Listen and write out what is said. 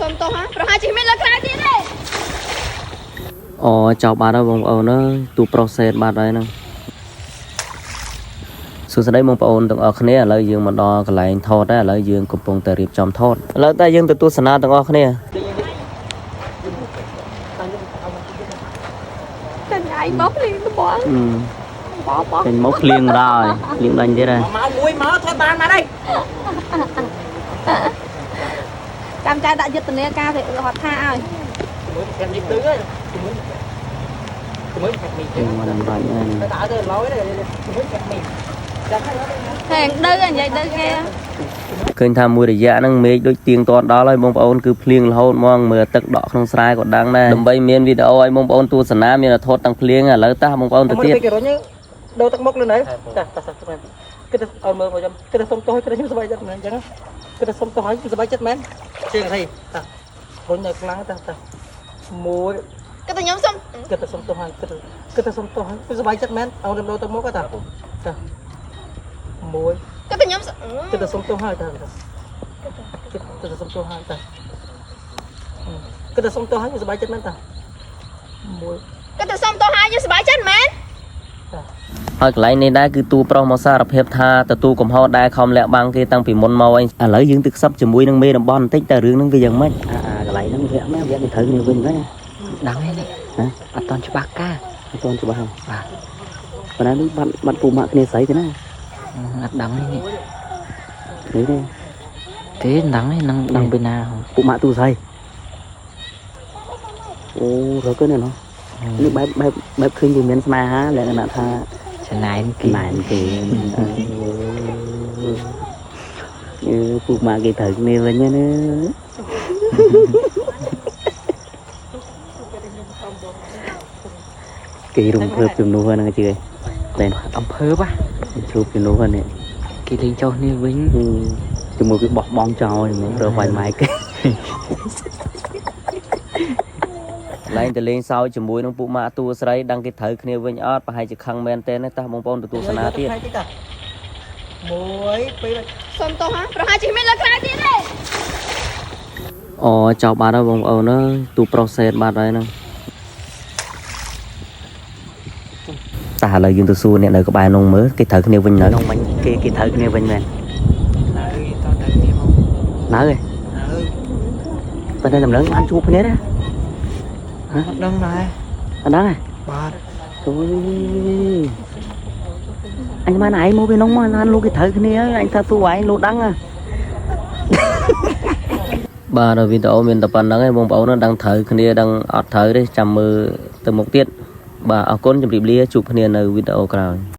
សុំទោសហ៎ប្រហែលជាគ្មានលើកក្រោយទៀតទេ អូចោលបាត់ហើយបងប្អូនអើយទូប្រុសសេតបាត់ហើយហ្នឹងសួស្តីបងប្អូនទាំងអស់គ្នាឥឡូវយើងមកដល់កន្លែងថតដែរឥឡូវយើងកំពុងតែរៀបចំថតឥឡូវតែយើងទៅទស្សនាទាំងអស់គ្នា តែថ្ងៃមកភ្លៀងត្បល់បប ចេញមកភ្លៀងដល់ហើយភ្លៀងដាញ់ទៀតហើយ មកមួយមកថតបានមកđây ចាំចៅដាក់យុទ្ធនាការទៅរត់ថាឲ្យ មួយ5នេះទឺហើយមួយមួយ5នេះ ភ្លៀងមកដល់បាច់ហើយ ទៅដើរទៅឡើយមួយ5នេះចាំហើយ ហេងដឹងនិយាយដឹងគេ ឃើញថាមួយរយៈហ្នឹងមេឃដូចទៀងទាត់ដល់ហើយបងប្អូនគឺភ្លៀងរហូតហ្មងមើលទឹកដក់ក្នុងស្រែក៏ដឹងដែរដើម្បីមានវីដេអូឲ្យបងប្អូនទស្សនាមានតែថតតាំងភ្លៀងឥឡូវតោះបងប្អូនទៅទៀត គេរុញដូរទឹកមុខលឿនហើយតាតាតាគិតឲ្យមើលមកចាំគិតសុំទោសគិតខ្ញុំសប្បាយចិត្តមែនអញ្ចឹងគិតសុំទោសឲ្យខ្ញុំសប្បាយចិត្តមែនជាងអីតារុញឲ្យខ្លាំងតាតាមួយ ក៏តែខ្ញុំសុំ គិតសុំទោសឲ្យគិតគិតសុំទោសឲ្យខ្ញុំសប្បាយចិត្តមែនឲ្យដូរទឹកមុខតាតាមួយ ក៏តែខ្ញុំសុំ គិតសុំទោសឲ្យតាគិតសុំទោសឲ្យតាគិតសុំទោសឲ្យខ្ញុំសប្បាយចិត្តមែនតាមួយ ក៏តែសុំទោសឲ្យយើងសប្បាយចិត្តមែន តា ហើយកន្លែងនេះដែរគឺតួប្រុសមកសារភាពថាទទួលកំហុសដែរខំលាក់បាំងគេតាំងពីមុនមកឯងឥឡូវយើងទៅខ្សឹបជាមួយនឹងមេតំបន់បន្តិចតើរឿងហ្នឹងវាយ៉ាងម៉េចអាកន្លែងហ្នឹងវាក់មែនវាក់គេត្រូវគ្នាវិញហ្នឹង ដឹងហើយនេះ ហ៎ អត់តន់ច្បាស់ការ អត់ទាន់ច្បាស់ បាទ ប៉ុន្តែនេះបាត់បាត់ពូម៉ាក់គ្នាស្រីទេណា អត់ដឹងទេនេះ នេះទេ ទេមិនដឹងទេនឹងដឹងពីណាហ៎ ពូម៉ាក់ទូស្រីអូរកនេះណោះនេះបែបបែបបែបឃើញវាមានស្នេហាលក្ខណៈថា ច្នៃគេ ណែនគេអឺពូម៉ាក់គេត្រូវគ្នាវិញណា គេរំភើបជំនួសហ្នឹងជឿតែ អំភើបហ៎ ជួបជំនួសហ្នឹង គេលេងចុះនេះវិញ ជាមួយគេបោះបង់ចោលហ្មងរកវាយម៉ែគេឡើងទៅលេងសើចជាមួយនឹងពួកម៉ាក់តួស្រីដឹងគេត្រូវគ្នាវិញអត់ប្រហែលជាខឹងមែនទេណាតោះបងប្អូនទៅទស្សនាទៀត មួយពីរ សុំទោសហ៎ប្រហែលជាគ្មានលើកក្រោយទៀតទេ អូចោលបាត់ហើយបងប្អូនអើយទូប្រុសសេតបាត់ហើយហ្នឹងតោះឥឡូវយើងទៅសួរអ្នកនៅក្បែរនោះមើលគេត្រូវគ្នាវិញនៅនោះមិញគេគេត្រូវគ្នាវិញមែន នៅតទៅគ្នាមក នៅឯង នៅ ប៉ុន្តែតម្លឹងបានជួបគ្នាណា អត់ដឹងដែរ អត់ដឹងទេ បាទ អូយអញបានឯងមកពីនោះមកឡានលោកគេត្រូវគ្នាហើយអញថាសួរឯងលោកដឹងហ៎បាទវីដេអូមានតែប៉ុណ្្នឹងឯងបងប្អូនដឹងត្រូវគ្នាដឹងអត់ត្រូវទេចាំមើលទៅមុខទៀតបាទអរគុណជម្រាបលាជួបគ្នានៅវីដេអូក្រោយ។